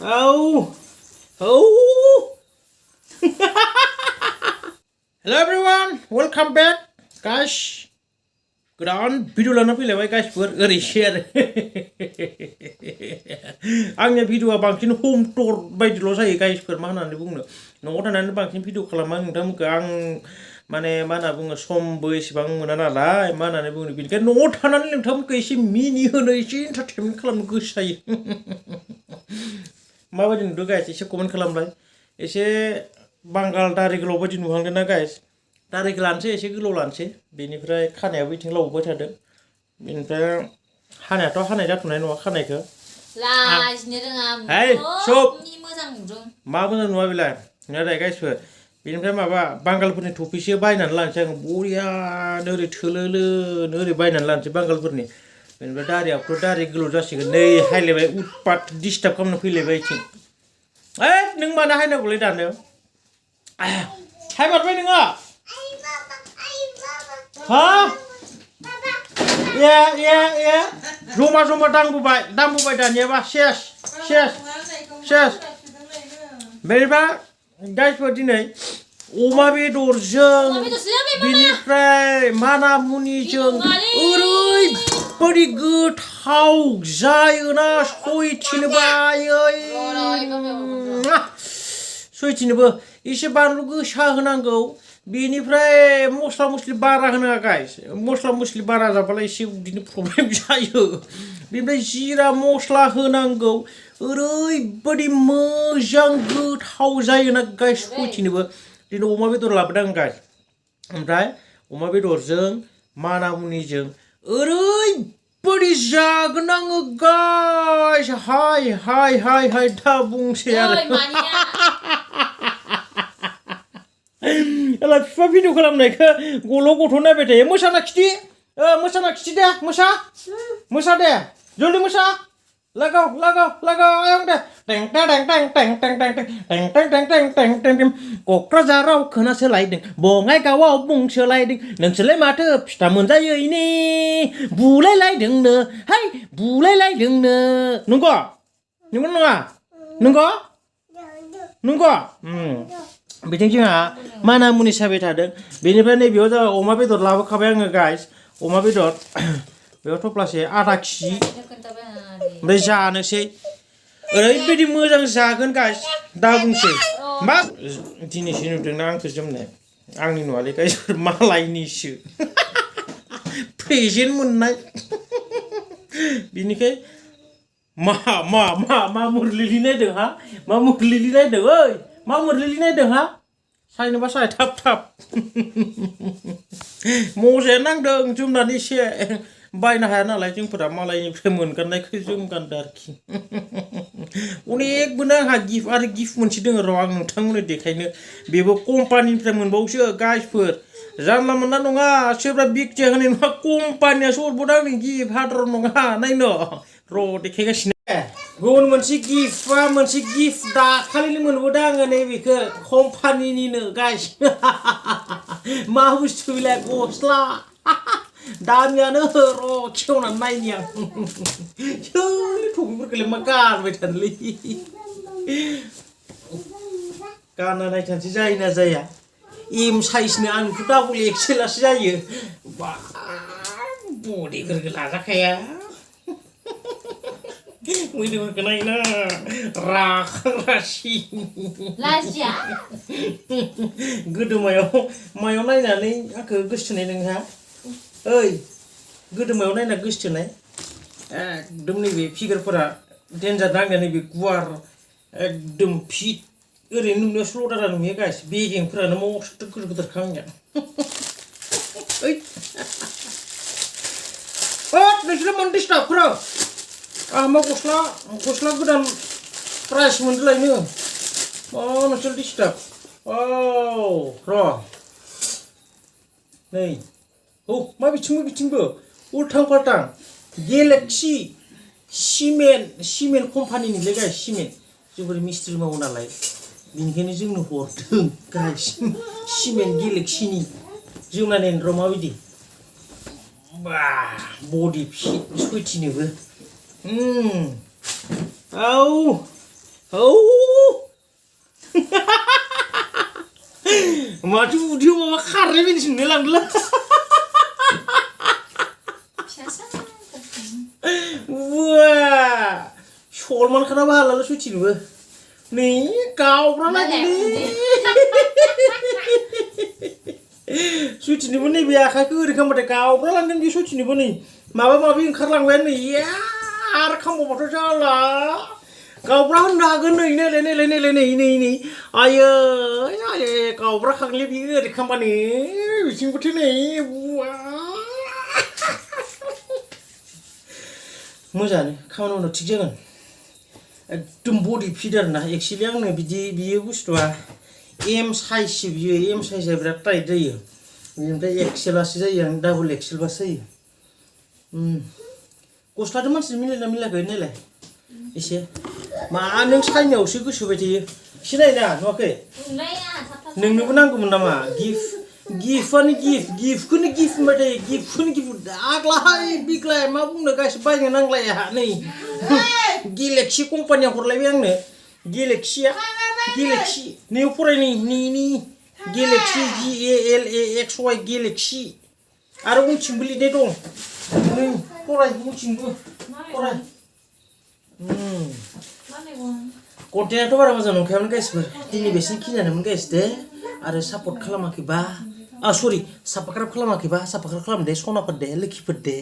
Oh, oh. Hello everyone, welcome back, guys. Godan video lana फैलायबाय गाइसफोर ओरै share आंनि भिडिअआ बांसिन होम टुर बायदिल' जायो गाइसफोर मा होननानै बुंनो न'आव थानानै बांसिन भिडिअ खालामा नोंथांमोनखौ आं माने मा होनना बुङो समबो एसेबां मोना नालाय मा होननानै बुङो बेनिखायनो न'आव थानानै नोंथांमोनखौ एसे मिनि होनो एसे एन्टारटेनमेन्ट खालामनो गोसो जायो माबायदि नुदों गाइस एसे कमेन्ट खालामलाय एसे बांगाल दारि गोलाव बायदि नुहांदों ना गाइस दारिखौ लानोसै एसे गोलाव लानोसै बेनिफ्राय खानायाबो बिथिं लावबाय थादों बेनिफ्राय हानायाथ' हानाय जाथ'नाय नङा खानायखौ लाजिनो रोङा सबनि मोजां नुदों मा मोजां नुवा बेलाय नाथाय गाइसफोर बेनिफ्राय माबा बांगालफोरनि टपिसो बायनानै लानोसै आं बरियानो ओरै थोलोलोनो ओरै बायनानै लानोसै बांगालफोरनि बेनिफ्राय दारियाबोथ' दारि गोलाव जासिगोन नै हायलायबाय उतपात डिस्टार्ब खालामनो फैलायबाय इथिं नों मानो हायनांगौलै दानो हाय मारबाय नोङो हा ए जमा जमा दांबोबाय दानियाबा सेस बेनिफ्राय गाइसफोर दिनै अमा बेदरजों बेनिफ्राय माना मुनिजों ओरैबायदि गोथाव जायोना सयथिनोबो एसे बानलु गोसा होनांगौ बेनिफ्राय मस्ला मस्लि बारा होनाङा गाइस मस्ला मस्लि बारा जाबालाय एसे उदैनि प्रब्लेम जायो बेनिफ्राय जिरा मस्ला होनांगौ ओरैबायदि मोजां गोथाव जायोना गाइस सयथिनोबो दिनै अमा बेदर लाबोदों आं गाइस ओमफ्राय अमा बेदरजों माना मुनिजों ओरैबायदि जागोन आङो गाइस हाय दा बुंसै आरो बिफा भिडिअ खालामनायखौ गथ' नायबाय थायो मोसाना खिथि दे मोसा दे जल्दि मोसा लगाव आयं दे टें क'क्राझाराव खोनासोलायदों बङाइगावआव बुंसोलायदों नोंसोरलाय माथो फिथा मोनजायैनि बुलायलायदोंनो नंगौ बिथिं जोंहा माना मुनि साबाय थादों बेनिफ्राय नैबेयाव जाबाय अमा बेदर लाबोखाबाय आङो गाइस अमा बेदर बेयाव थफ्लासे आधा केजि ओमफ्राय जानोसै ओरैबायदि मोजां जागोन गाइस दा बुंसै मा दिनैसो नुदोंना आंखौ जोमनाय आंनि न'आलै गाइस मालायनिसो प्रेजेन्ट मोननाय बिनिखाय मा मुरलिलि नायदों हा मा मुरलिलि नायदों ओइ मा मुरलिलि नायदों हा सायनोबा साय थाब मजाया नांदों जोमनानै एसे बायनो हाया नालाय जोंफोरा मालायनिफ्राय मोनगाननायखौ जों गानदों आरोखि अनेकबोनो आंहा गिफ्ट मोनसे दङ र' आं नोंथांमोननो देखायनो बेबो कम्पानिनिफ्राय मोनबावसो गाइसफोर जानला मोनला नङा सोरबा बिगथिया होनाय नङा कम्पानियासो हरबावदों आंनि गिफ्ट हादर नङा नायनो र' देखायगासिनो गुबुन मोनसे गिफ्ट दाखालिनो मोनबोदों आङो नैबेखौ कम्पानिनिनो गाइस मा बुस्थु बेलाय गस्ला दामियानो र' खेवनानै नायनि आं थफिफोरखौलाय मा गानबाय थानोलै गानना नायथानोसै जायोना जाया एम साइजनो आंथ' डाबल एक्सेलासो जायो बडिफोरखौ लाजाखाया मोदोमफोरखौ नायना राखांगासि लाजिया गोदोमायाव मायाव नायनानै आंखौ गोसोथोनाय नोंहा ओइ गोदोमायाव नायना गोसोथोनाय एकदम नैबे फिगारफोरा डेन्जार नांगोन नैबे गुवार एकदम फिट ओरैनो नुनायाव स्ल'दारा नुयो गाइस बेगेंफोरानो मस्त गिदिरखा आंनिया नोंसोर मानो डिस्टार्ब खालामो आंहा गस्ला गोदान प्राइस मोनदोलायनो मा नोंसोर डिस्टार्ब र' नै मा बिथिंबो उल्थां फाल्थां गेलेक्सि सिमेन्ट कम्पानिनिलै गाइस सिमेन्ट जोंफोर मिस्ट्रि मावो नालाय बेनिखायनो जोंनो हरदों गाइस सिमेन्ट गेलेक्सिनि जोंना नायनो र' माबायदि बडि फिट सयथिनोबो औ माथो उदैयाव माबा खारनाय बायदिसो नुलायलांदोंलां Wah, Solman kenapa halal suci nih? Nih, kau pernah nih? Suci nih mana biasa ke udah kamu kau pernah kan dia suci nih mana? Maba yang kerlang nih, ya, kamu mau salah. Kau pernah naga ini, ayo, kau pernah kang lebih udah kamu nih, singkut nih, wah. मोजाङानो खामानि मावनो थिग जागोन एकदम बडि fit आरोना actually आंनो बियो बुस्थुआ एम साइजसो बियो एम साइजआ बिराद टाइट जायो बेनिफ्राय एक्सेलआसो जायो आं डाबल एक्सेलबासो जायो गस्लाजों मानसि मिलायना मिलायाखै नायलाय एसे मा नों साइनायावसो गोसो होबाय थायो सिनायना नुवाखै नोंनोबो नांगौमोन नामा गिफ्टआनो गिफ्टखौनो गिफ्ट होनबाय थायो गिफ्टखौनो गिफ्ट आग्लाय बिग्लाय मा बुंनो गासिबो बायनो नांलाया नै गेलेक्सि कम्पानिया हरलायबाय आंनो गेलेक्सिया गेलेक्सि नैयाव फरायनि नि गेलेक्सि GALAXY गेलेक्सि आरो उनथिंबो लिरनाय दं नै फराय उनथिंबो फराय कन्टेन्टआथ' बारा मोजां नंखायामोन गाइसफोर दिनै बेसेबांखिनियानोमोन गाइस दे आरो सापर्ट खालामाखैबा सरि साबस्क्राइब खालामाखैबा साबस्क्राइब खालाम दे सनाफोर दे लोखिफोर दे